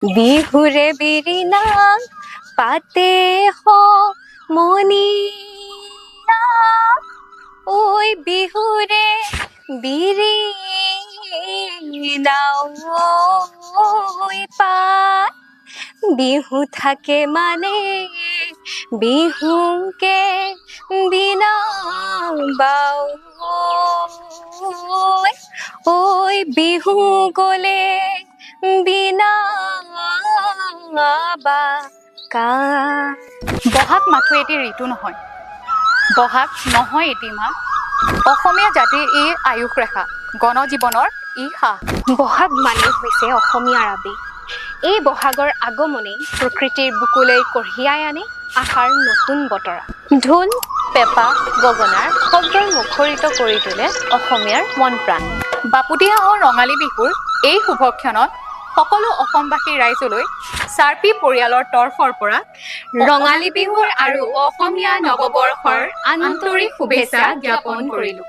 বিহুৰে বিৰিণা পাতে সমনীয়া, ঐ বিহুৰে বিৰিণা ঐ পাত। বিহু থাকে মানে বিহুকে বিনা বাও, ঐ বিহু গলে বিনা বা কা। বহাগ মাথো এটি ঋতু নহয়, বহাগ নহয় এটি মাহ। অসমীয়া জাতিৰ ই আয়ুস ৰেখা, গণজীৱনৰ ই সাহ। বহাগ মানে হৈছে অসমীয়াৰ আৱেগ। এই বহাগৰ আগমনেই প্ৰকৃতিৰ বুকুলৈ কঢ়িয়াই আনে আশাৰ নতুন বতৰা। ঢোল, পেঁপা, গগনাৰ শব্দই মুখৰিত কৰি তোলে অসমীয়াৰ মন প্ৰাণ। বাপুতি সাহৰ ৰঙালী বিহুৰ এই শুভক্ষণত সকলো অসমবাসী ৰাইজলৈ চাৰ্পি পৰিয়ালৰ তৰফৰ পৰা ৰঙালী বিহুৰ আৰু অসমীয়া নৱবৰ্ষৰ আন্তৰিক শুভেচ্ছা জ্ঞাপন কৰিলো।